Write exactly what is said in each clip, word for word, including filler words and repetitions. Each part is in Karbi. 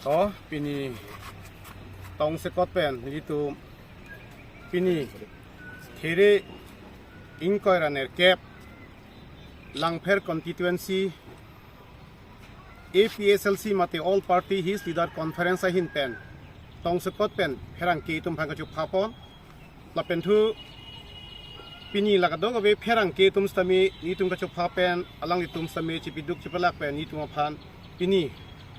Oh, pini tongsekot pen nelitum pini three ingkoi ra nerkep Langpher constituency A P H L C mate All Party Hills Leader Conference ahin pen tongsekot pen pherangke atum aphan kachupha pon. Lapen thu pini la kadokave pherangke atum sitame nelitum kachupha pen alanglitum sitame chipiduk chipalak pen nelitum aphan pini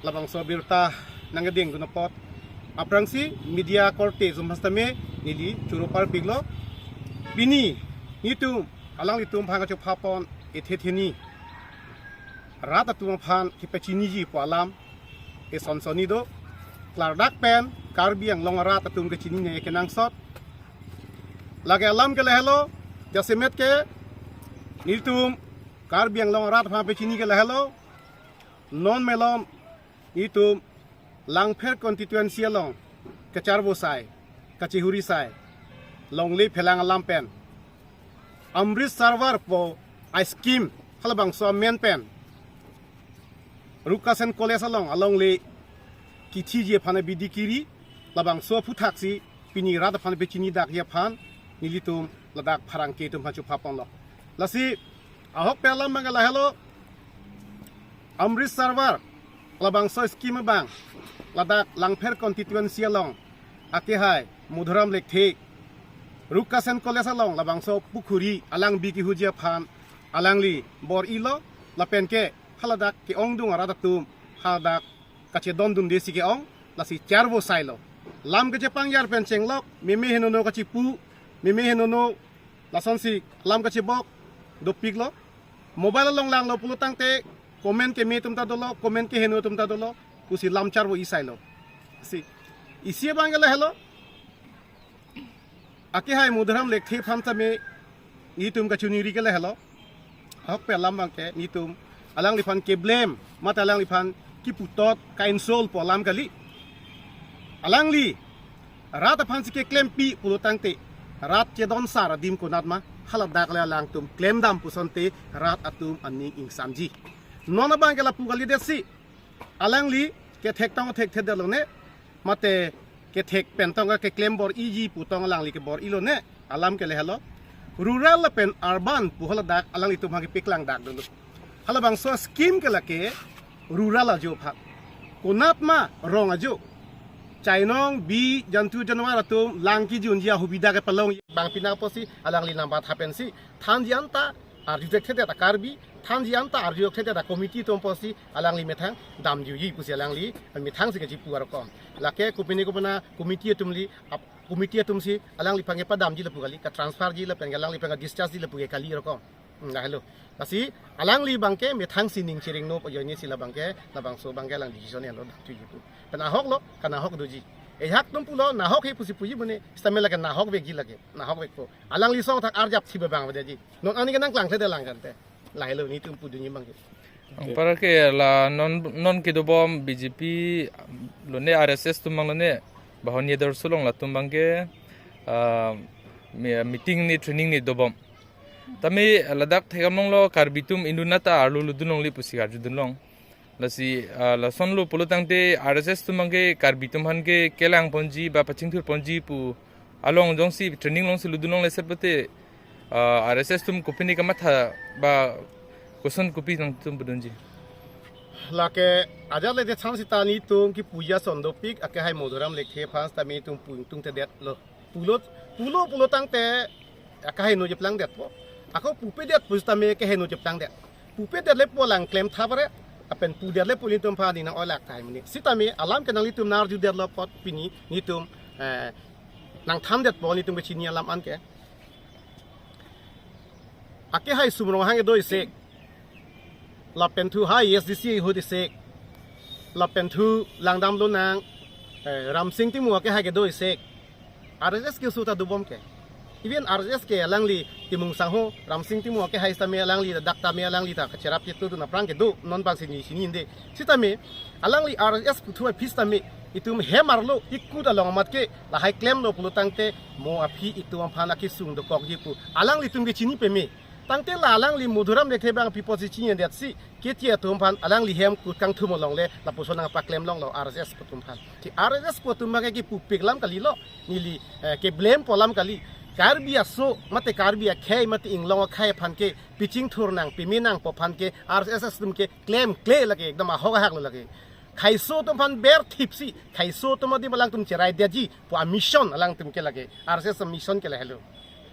labangso abirta nangkedengdun apot aphrangsi media korte atum aphan sitame neli choro parpiklo. Pini nelitum alanglitum aphan kachupha pon ethe theni rat atum aphan kepachiniji pu alam eson sonni do. Klardak pen Karbi Anglong arat atum kechinine kenangsot. Lake alam ke lahelo, jasemet ke nelitum Karbi Anglong arat aphan pachini ke lahelo. Non malom nelitum Langpher constituency along kacharvo asai, kachihuri asai, longle phelang alam pen Amrit Sarovar pu a-scheme halabangso amen pen Rukasen College along alongle kithiji aphan abidi kiri, labangso aphuthaksi pini rat aphan pachinidakji aphan nelitum ladak pherangke atum aphan chupha ponlo. Lasi ahok pen alam abang ke lahelo, Amrit Sarovar labangso scheme abang ladak Langpher constituency along akehai Madhuram Lekthe Rukasen College along labangso pukhuri alangbi kihuji aphan alangli bor-ilo, lapen ke haladak ke-ongdung arat atum haladak kachedondunde si ke-ong, lasi charvo asailo. Lam kachepangjar pen chenglok, meme henono kachipu, meme henono lasonsi lam kachebok dopiklo. Mobile along langlo pulo tangte comment keme atum ta dolo, comment keheno atum ta dolo, pusi lam charvo asailo. Si, isi abang ke lahelo, akehai Madhuram Lekthe aphan sitame nelitum kachiniri ke lahelo. Ahok pen alam abang ke nelitum alangliphan keblem mate alangliphan kiputot ka-insult pu alam kali. Alangli rat aphansi keklempi pulo tangte rat chedon asar adim konat ma, haladak le alangtum klemdam pu asonte rat atum aning ingsamji. Non abang ke lapu kalidetsi, alangli kethek tong thekthedetlo ne, mate kethek pen tong keklem bor-iji pu tong alangli kebor-ilo ne, alam ke lahelo. Rural lapen urban pu haladak alanglitum aphan kepaklangdakdunlo. Halabangso scheme ke lake rural ajo aphan. Konat ma rong ajo. Chainong, bi, jantu janwar atum lang kijunji ahubida kepalong abang pina pusi alangli nambat hapensi thanji anta arju thekthedet a-Karbi, thanji anta arju thekthedet a-committee atum pusi alangli methang damjuji pusi alangli methangsi kachipu arokom. Lake kopine kopine committee atumli, ap-, committee atumsi alangliphan kepadamji lapu kali, ka-transferji lapen alangliphan ka-dischargeji lapu ke kali arokom. Hmm, lahelo. Lasi alangli abang ke methangsi ning chireng nop ajoine si labang ke, labangso abang ke alang decision enlo damthuji pu. Pen ahoklo, kanahok doji. Ehak atum pulo nahok he pusi puji bune, sitame lake nahok vekji lake, nahok vekpo. Alangli asong athak arjap si abang aveji. Non ani ke nangklangkledet lang kante. Lahelo nelitum pudunji abang ke. Anpar ke la non, non kedobom B J P lone R S S atum abang lone Bahon Yedor Sulong latum abang ke, ah, mi-, meeting ni training ni dobom. Tame ladak thekdam longlo Karbi atum induna ta arlo ludun longle pusi arjudun long. Lasi, ah, lasonlo pulo tangte R S S atum abang ke Karbi atum aphan ke kelang ponji ba pachingthur ponji pu along jongsi training alongsi ludun longle sep lote, ah, R S S atum kopine kamatha ba koson kopi nangtum pudunji. Lake ajat le de chang sita nelitum kipuji ason dopik akehai Madhuram Lekthe aphan sitame nelitum pu ingtungtedetlo. Pulo, pulo, pulo tangte akehai no cheplangdetpo. Ako pupedet pusitame keheno cheplangdet. Pupedet le pu alang klem thapre, lapen pudet le pu nelitum aphan nang-oilak tahai muni. Sitame alam ke nanglitum nang-arjudetlo apot pini nelitum, eh, nangthandetpo nelitum kechini alam anke. Akehai Sum Ronghang kedo isi. Lapen thu hai S D C ahut isi. Lapen thu langdam lonang, eh, Ramsing Timung akehai kedo isi. R S S ke su ta dobom ke. Even R S S ke alangli Timung Sangho, Ramsing Timung akehai sitame alangli dak tame alangli ta kacherap chetudun aphrang kedo, non abangsi neli chinine. Sitame alangli R S S puthu aphi sitame itum hem arlo ikut along amat ke lahai klemlo pulo tangte mo aphi itum aphan akesung dokokji pu alanglitum kechini peme. Tangte la alangli Madhuram Lekthe abang pi apotsi chini detsi, K T atum aphan alangli hem kut kangthum along le lapuson nangpaklem longlo R S S atum aphan. Ti R S S atum abang ke kipupik alam kalilo, neli eh, ke blame po alam kali. Karbi aso mate Karbi akhei mate inglong akhei aphan ke pichingthur nang, pimi nangpo aphan ke R S S atum ke klemkle lake, ekdom ahok ahak lo lake. Khaiso atum aphan berthipsi, khaiso atum adim alangtum cherai detji pu a-mission alangtum ke lake, R S S a-mission ke lahelo.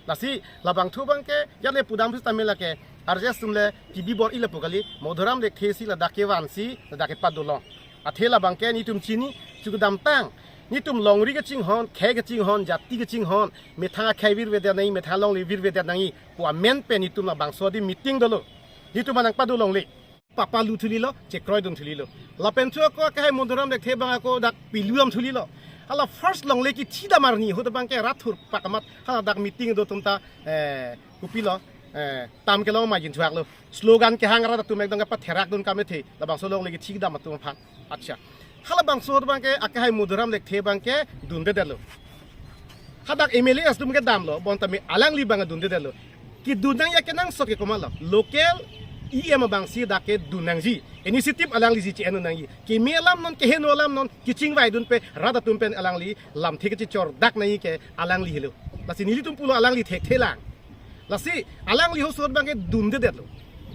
Lasi labangthu abang ke jane pudam sitame lake R S S atum le T V bor-i lapu kali, Madhuram Lekthe si ladak kevansi ladak kepado long. Athe labang ke netum chini, chukdamtang. Netum longri kachinghon, khei kachinghon, jati kachinghon, methang akhei virvedet nangji, methang alongle virvedet nangji pu amen pen netum labangso adim meeting dolo. Netum aphan nangpado longle. Papalu thulilo, chekroidun thulilo. Lapen thu ako akehai Madhuram Lekthe abang ako dak pilu dam thulilo. Hala first longle kithidam arni ahut abang ke rat thurpak amat hala dak meeting do atum ta, eh, kopilo, eh, tam kelong ma jin thuaklo. Slogan kehang rat atum ekdom kepatherakdun kamethe. Labangso longle kithidam atum aphan. Accha. Halabangso ahut abang ke akehai Madhuram Lekthe abang ke dundedetlo. Hadak M L A atum ke damlo, bonta me alangli abang dundedetlo. Kedun nangji akenangsot ke komatlo? Local E M abang si dak kedun nangji. Initiative alanglisi che-en nangji. Keme alam non, keheno alam non, kachingvaidunpe rat atum pen alangli lamthe kachechordak nangji ke alangli helo. Lasi nelitum pulo alangli thekthelang. Lasi alangli ahut abang ke dundedetlo.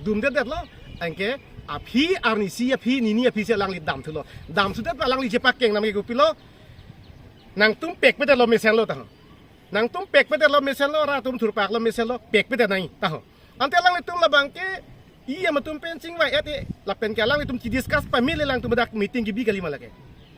Dundedetlo. Anke aphi arnisi aphi nini aphisi alangli damthulo. Damthudet alangli chepakeng nam ke kopilo. Nangtum pekpedetlo mesenlo taho. Nangtum pekpedetlo mesenlo, rat atum thurpaklo mesenlo, pekpedet nangji taho. Ante alanglitum labang ke E M atum pen chingvai-et-e, lapen ke alanglitum chidiscuss pamele alangtum dak meeting kebi kali ma lake.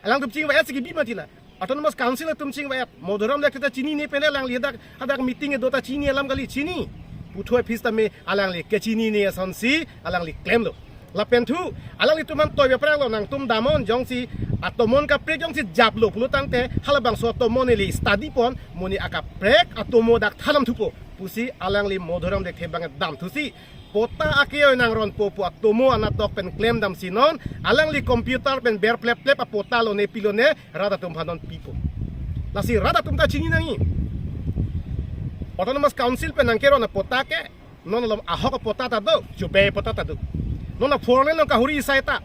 Alangtum chingvai-et si kebi mati la. Autonomous Council atum chingvai-et, Madhuram Lekthe ta chinine pen alangli hadak, hadak meeting kedo ta chini alam kali, chini. Puthot aphis tame alangli kechinine asonsi alangli klemlo. Lapen thu alanglitum aphan toibe aphranglo, nangtum damnon, jongsi atomon kaprek jongsi japlo pulo tangte halabangso atomon eli study pon, muni akaprek atomo dak thandam thupo pusi alangli Madhuram Lekthe abang damthusi, pota akeyoi nangronpo pu atomo anatok pen klemdamsi non alangli computer pen ber plep plep apota lone pilone rat atum aphan non pipo. Lasi rat atum ta chini nangji. Autonomous Council pen nangkeron apota ke non alom ahok apota ta do, chobei apota ta do. Non a four lane along kahuri asai ta,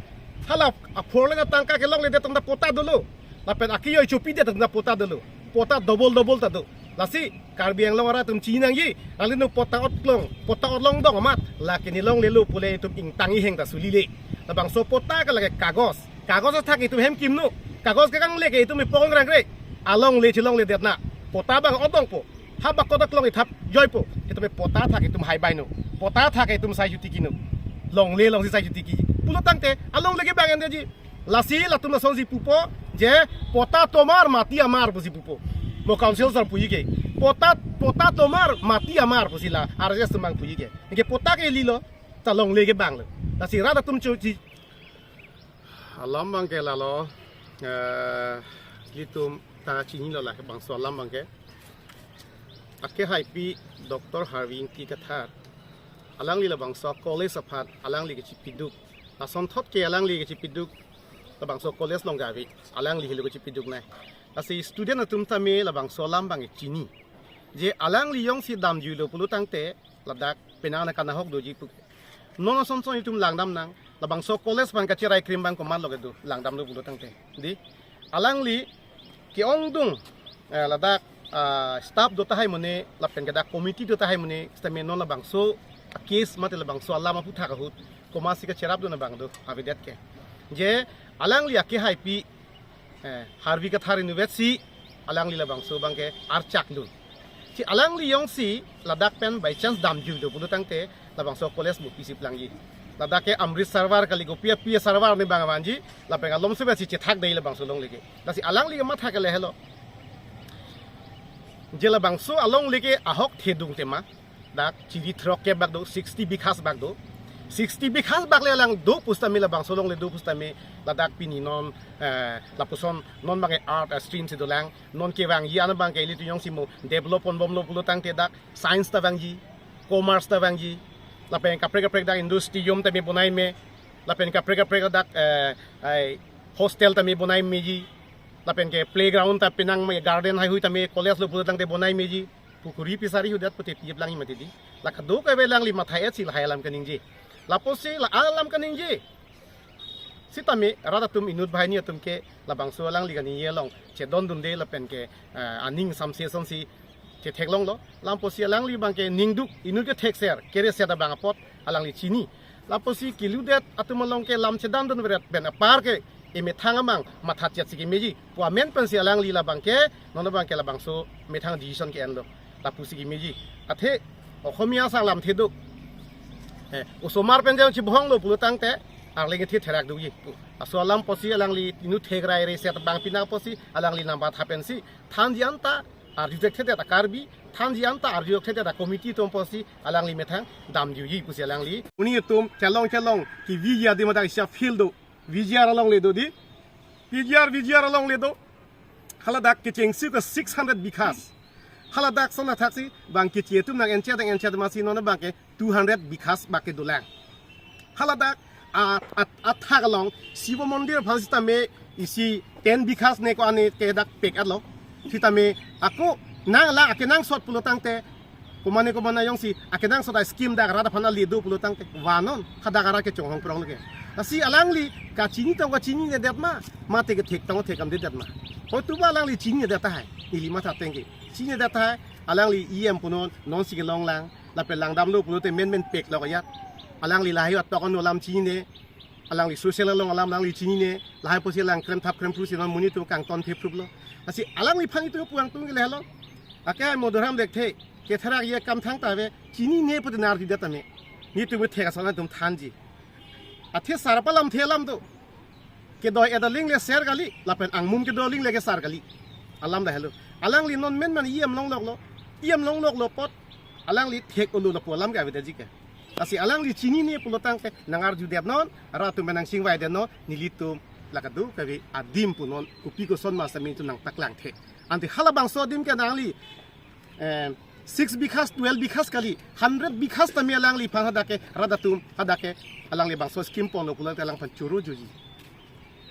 hala a four lane atangka kelongledet atum ta pota dolo. Lapen akeyoi chopidet atum ta pota dolo. Pota double double ta do. Lasi Karbi Anglong arat atum chini nangji. Alangli nu pota otlong, pota otlong dong amat, lake ne longlelo pule itum ingtang iheng ta sulile. Labangso pota ke lake kagos. Kagos athak itum hem kimno. Kagos ke kangle ke itum ipong rangre. Alongle chelongledet na. Pota abang odongpo. Habak kodak long ithap joipo. Itum pota athak itum haibaino. Pota athak itum sai jutiki no. Longle alongsi sai jutiki. Pulo tangte alongle ke bang endeji. Lasi latum lasonsi pupo je pota tomar mati amar pusi pupo. Mo council sar puji ke. Pota, pota tomar mati amar pusi la R S S atum abang puji ke. Anke pota ke lilo, ta longle ke banglo. Lasi rat atum chu chi. Alam abang ke lalo, eh, ilitum ta chinilo labangso alam abang ke. Akehaipi Doctor Harvi Ingti Kathar, alangli labangso college aphan alangli kechipiduk. Lasonthot ke alangli kechipiduk labangso college along kave, alangli helo kechipiduk nai. Lasi student atum tame labangso alam abang chini. Je alangli jongsi damjuilo pulo tangte ladak penang na kanahok doji pu. Non asonson itum langdam nang, labangso college aphan kacherai krim abang komatlo kedo, langdamlo pulo tangte. Di, alangli ke-ongdung, eh, ladak, ah, staff do tahai mone, lapen ke dak committee do tahai mone, sitame non labangso case mate labangso alam aphuthak ahut, komatsi kacherapdun abang do, avedet ke. Je, alangli akehaipi, eh, Harvi Kathar inutvet si, alangli labangso abang ke archakdun. Si alangli jongsi ladak pen by chance damjuilo pulo tangte labangso college mo pisi plangji. Ladak ke Amrit Sarovar kali, kopi api Sarovar ne abang vanji, lapen alomso besi chethak dei labangso alongle ke. Lasi alangli ke matha ke lahelo. Je labangso alongle ke ahok thedung tema. Dak chiri throk ke bak do, sixty bighas bak do. Sixty bighas bak le alang do pusitame labangso alongle do pusitame ladak pini non, eh, lapuson non abang ke art, eh, stream si dolang, non kevangji an abang ke ilitum jongsi mo develop ponbomlo pulo tangte dak science ta vangji, commerce ta vangji, lapen kaprek kaprek dak industry yom tame bonai me, lapen kaprek kaprek dak, eh, ai hostel tame bonai meji, lapen ke playground ta penang me, garden haihui tame college lo pulo tangte bonai meji. Pukuri pisari hudat pute pi aplang imati di. La kadokave alangli matha-et si lahai alam kaningje. Lapusi la alam kaningje. Sitame rat atum inut banghini atum ke labangso alangli kaningje along chedondunde lapen ke, eh, aning samse sonsi chetheklonglo. Lapusi alangli abang ke ningduk inut kethekser kereset abang apot alangli chini. Lapusi keludet atum along ke lam chedandun veret pen apar ke emethang amang matha chet si kemeji pu amen pensi alangli labang ke, non abang ke labangso methang decision ke-enlo. Lapusi kemeji. Athe Okhomia sang lamthe do. Eh, osomar pen jang chibohonglo pulo tangte arleng kethe therak doji. Laso alam apotsi alangli inut thek rai reset abang pinak apotsi alangli nangpatha pensi thanji anta arju thekthedet a-Karbi, thanji anta arju thekthedet a-committee atum apotsi alangli methang damjuji pusi alangli. Uni atum chelong chelong kevi adim adak isi a-field do. V G R alongle do di. P G R, V G R alongle do. Haladak kechengsi ke six hundred bighas. Haladak son athaksi bang keche atum nang-enchet nang-enchet masi non abang ke two hundred bighas bak kedolang. Haladak a, a, athak along Shiva Mandir aphan sitame isi ten bighas ne ko-an ne ke dak pek-etlo. Sitame ako nang la akenangsot pulo tangte, komane komane jongsi akenangsot a-scheme dak rat aphan ale do pulo tangte vannon, hadak arat kechonghong pronglo ke. Lasi alangli kachini tong kachininedet ma, mate kethek tong thek damdedet ma. Hoituba alangli chininedet tahai, ili matha ateng ke. Chininedet tahai, alangli E M punon, nonsi kelong lang, lapen langdamlo pulote menmen peklo kajat. Alangli lahai atok ano alam chinine, alangli social along alam alangli chinine, lahai apotsi alang kremthap kremphu si non monit atum kangton thephruplo. Lasi alangliphan itum pu angtung ke lahelo. Ake Madhuram Lekthe, ketherak ye kam thangta ave, chinine pute nang arjudet tame. Netum kethek ason atum thanji. Athe sarpa lamthe alam do. Kedo-et aling le ser kali, lapen angmum kedo aling le kesar kali. Alam lahelo. Alangli non menmen E M longloklo, E M longloklo apot alangli thek-olo lapu alam ke avedetji ke. Lasi alangli chinine pulo tangte nang arjudet non, rat atum pen nang chingvaidet non, nelitum la kadokave adim punon, kopi koson ma sami itum nangpaklangthe. Ante halabangso adim ke nangli, eh, six bighas, twelve bighas kali, hundred bighas tame alangliphan hadak ke, rat atum hadak ke, alangli bangso scheme ponlo pulote alangphan choro joji.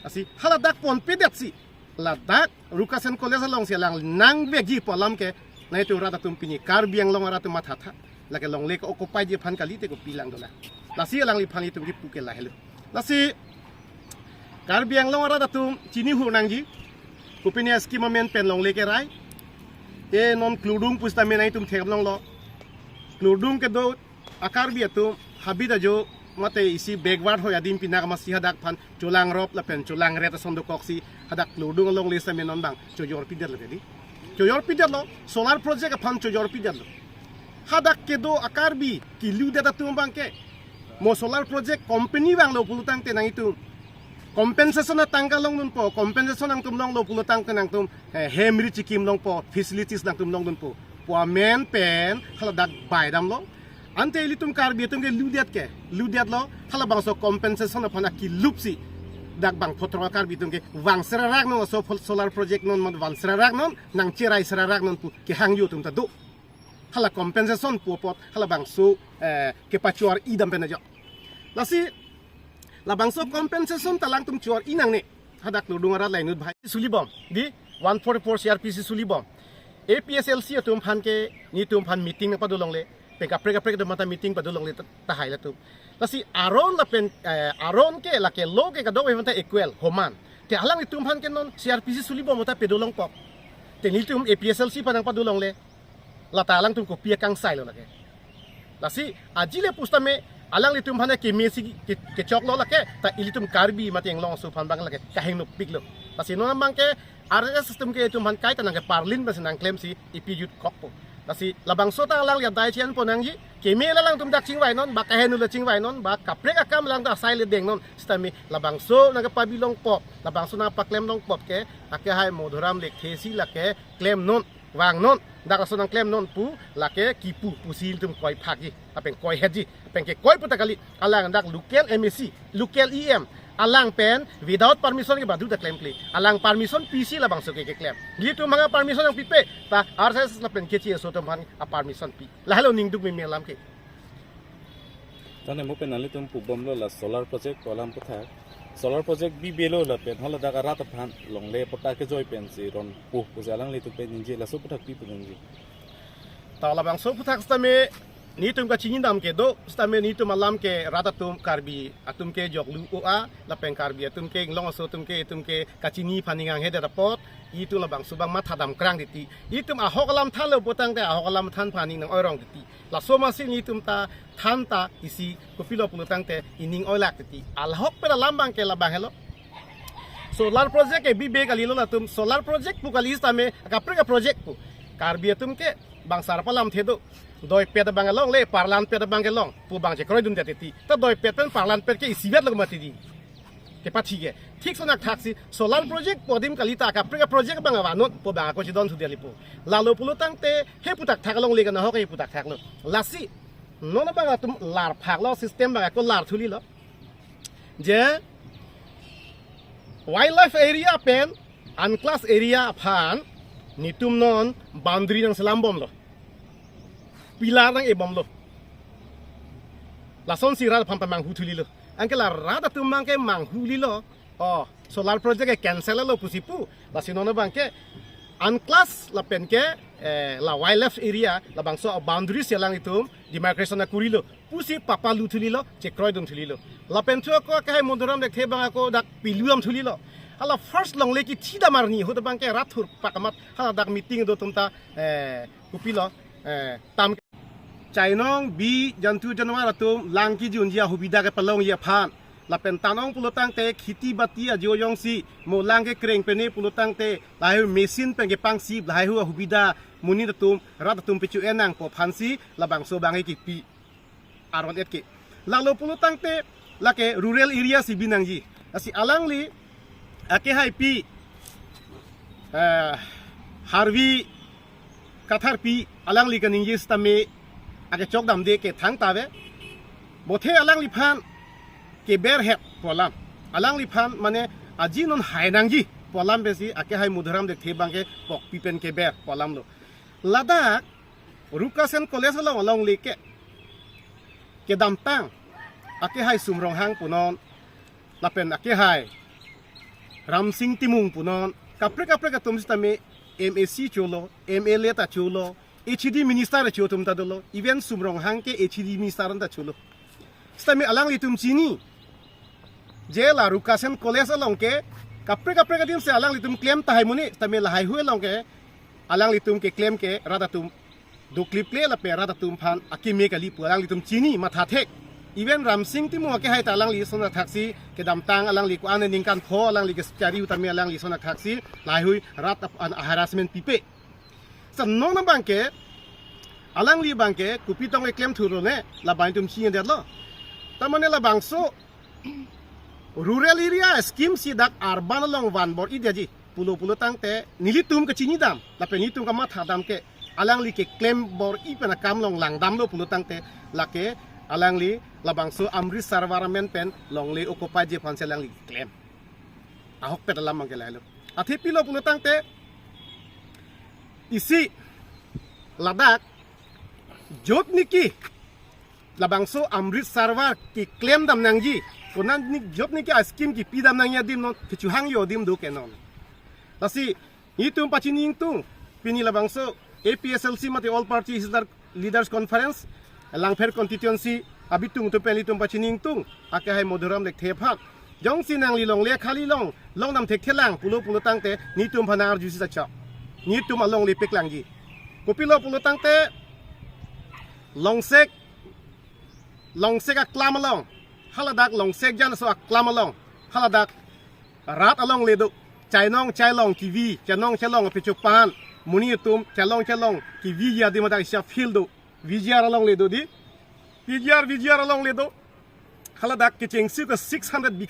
Lasi haladak ponpedet si, ladak Rukasen College alongsi alang nangvekji pu alam ke, nai tu rat atum pini Karbi Anglong arat atum mathatha, lake longle ke-occupyji aphan kalite kopi lang dolang. Lasi alangliphan itum kipu ke lahelo. Lasi Karbi Anglong arat atum chini hur nangji, kopine scheme amen pen longle kerai. E non Kludung pusitame nai itum theklonglo. Kludung kedo a-Karbi atum habit ajo mate isi backward hoi adim pinak masi hadak aphan cholangrop lapen cholangret ason dokoksi hadak Kludung alongle sitame non abang chojorpidetlo kedi. Chojorpidetlo, solar project aphan chojorpidetlo. Hadak kedo a-Karbi keludet atum abang ke mo solar project company vanglo pulo tangte nang itum compensation atangka longdunpo, compensation nangtum longlo pulo tangte nangtum, eh, hem ri chikim longpo, facilities nangtum longdunpo pu amen pen haladak baidamlo. Ante ilitum Karbi atum ke ludet ke, ludetlo, halabangso compensation aphan akilupsi dak bang photrok Karbi atum ke vang serarak non, so pho-, solar project non man vang serarak non, nangcherai serarak non pu kehangjo atum ta do. Hala compensation pu apot halabangso, eh, kepachor-idam pen ajo. Lasi labangso compensation ta alangtum chor-i nangne. Hadak Kludung arat lainut bhai sulibom di, one forty-four C R P C sulibom. A P H L C atum aphan ke netum aphan meeting nangpadolongle, pen kaprek kaprek atum mata meeting padolongle ta-, tahai latum. Lasi aron lapen, eh, aron ke lake law ke kadokave aphanta equal, homan. Te alanglitum aphan ke non C R P C sulibom ta pedolongpo. Te netum A P H L C aphan nangpadolongle, lata alangtum kopi akangsailo lake. Lasi ajile pusitame alanglitum aphan kemesi ke, kechoklo lake, ta ilitum Karbi mate Anglong aso aphan abang lake kahengnopiklo. Lasi non abang ke R S S system ke itum aphan kaita nangkeparlin pensi nangklemsi ipi jut kokpo. Lasi labangso ta alangli adai chianpo nangji, keme la alangtum dak chingvainon, ba kaheno le chingvainon, ba kaprek akam alangtum asai le dengnon, sitame labangso nangkepabilongpo, labangso nangpaklemlongpo ke, ake hai Madhuram Lekthe si lake klemnon, vangnon, dak aso nangklemnon pu lake kipu pusi ilitum koiphakji, lapen koihetji, lapen ke koi puta kali, alang dak local M A C, local E M, alang pen without permission ke baduta klemkle. Alang permission pisi labangso ke keklem. Ilitum aphan permission nangpipe, ta R S S lapen kechi aso atum aphan a-permission pi. Lahelo ningduk meme alam ke. Tane mo pen nanglitum pubomlo la solar project pu alam aputhak. Solar project bibelo lapen haladak arat aphan longle patta kejoi pensi ronpo pusi alanglitum pen ningje, laso aputhak pi pu ningje. Ta labangso aphuthak sitame netum kachinidam kedo, sitame netum alam ke rat atum, Karbi atum ke joklu o-a, lapen Karbi atum ke inglong aso atum ke, itum ke kachini aphan ning anghedet apot, itum labangso abang mathadam krang titi. Itum ahok alam thanlo pulotangte ahok alam than aphan ning nang-oirong titi. Laso masi netum ta than ta isi kopilo pulotangte ining oilak titi. Alahok pen alam abang ke labang helo. Solar project ke bibe kalilo latum, solar project pu kali sitame kaprek a-project pu. Karbi atum ke bang sar palam thedo. Doipet abang along le, parlanpet abang kelong pu abang chekroidundet titi. Ta doipet pen parlanpet ke isivet lo mati di. Kepathi ke. Thik sonak thaksi solar project pu adim kali ta kaprek a-project abang avanut pu abang ako chidon thudeli pu. Lalo pulotangte he puthak thak along le kana ho ke puthak thak lo. Lasi non abang atum lar phak lo, system abang ako lar thuli lo. Je wildlife area pen unclass area aphan netum non boundary nangselam bomlo. Pillar nang-e bomlo. Lasonsi rat aphan pamanghu thuli lo. Anke la rat atum abang ke manghu lilo. Oh, solar project ke cancel lo pusi pu. Lasi non abang ke unclass lapen ke, eh, la wildlife area labangso boundary si alanglitum demarcation akuri lo pusi papalu thuli lo, chekroidun thuli lo. Lapen thu ako akehai Madhuram Lekthe abang ako dak pilu dam thuli lo. Hala first longle kithidam arni ahut abang ke rat thurpak amat hala dak meeting do atum ta, eh, kopilo, eh, tam chainong bi jantu janwar atum lang kijunji ahubida kepalongji aphan. Lapen tanong pulotangte khiti bati ajo jongsi mo lang kekreng pene pulotangte lahai machine pen kepangsi lahai hu ahubida monit atum rat atum pechu enang pu aphansi labangso abang ke kipi aron et ke. Lalo pulotangte lake rural area si binangji. Lasi alangli akehai pi, eh, Harvi Katharpi alangli kaningje sitame akechok damde ke thangta ave. Bothe alangliphan keber het pu alam. Alangliphan mane aji non hai nangji pu alam pensi akehai Madhuram Lekthe abang ke pokpi pen keber pu alam lo. Ladak Rukasen College along alongle ke kedamtang akehai Sum Ronghang punon lapen akehai Ramsing Timung punon kaprek kaprek atum sitame M A C cholo, M L A ta cholo, H E D minister cho atum ta dolo, even Sum Ronghang ke H E D minister ta cholo. Sitame alanglitum chini je la Rukasen College along ke kaprek kaprek adim si alanglitum klem tahai muni, sitame lahai hu along ke alanglitum keklem ke rat atum doklip kle lapen rat atum aphan akeme kali pu alanglitum chini matha thek. Even Ramsing Timung akehai ta alangli sonak thaksi kedamtang alangli ko-an aningkan pho alangli kechari hu tame alangli sonak thaksi lahai hui rat aphan harassment pipe. Sa non abang ke alangli abang ke kopi tong keklem thurone labang itum chinidetlo. Ta mane labangso rural area scheme si dak urban along van bor-idetji pulo pulotangte nelitum kachinidam lapen nelitum kamathadam ke alangli keklem bor-i pen akam along langdamlo pulotangte lake alangli labangso Amrit Sarovar amen pen longle occupyji aphansi alangli keklem. Ahokpet alam abang ke lahelo. Athe pilo pulotangte isi ladak jotniki labangso Amrit Sarovar keklem dam nangji, konatniki jotniki a-scheme kipi dam nangji adim non kechohangji adim do ke non. Lasi itum pachini ingtung, pini labangso A P H L C mate All Party Leader, Leaders Conference, Langpher Constituency abitung atum pen itum pachini ingtung, akehai Madhuram Lekthe aphan. Jongsi nangli longle khali long, longdam thekthelang pulo pulotangte, netum aphan arjusi ta chok. Netum alongle peklangji. Kopilo pulotangte, Longsek, Longsek aklam along, haladak Longsek jan aso aklam along, haladak rat alongle do. Chainong chailong kivi, chainong chailong apechopan, monit atum chailong chailong kiviji adim hadak isi a-field do. V G R alongle do di. P G R, V G R alongle do. Haladak kechengsi ke six hundred bigha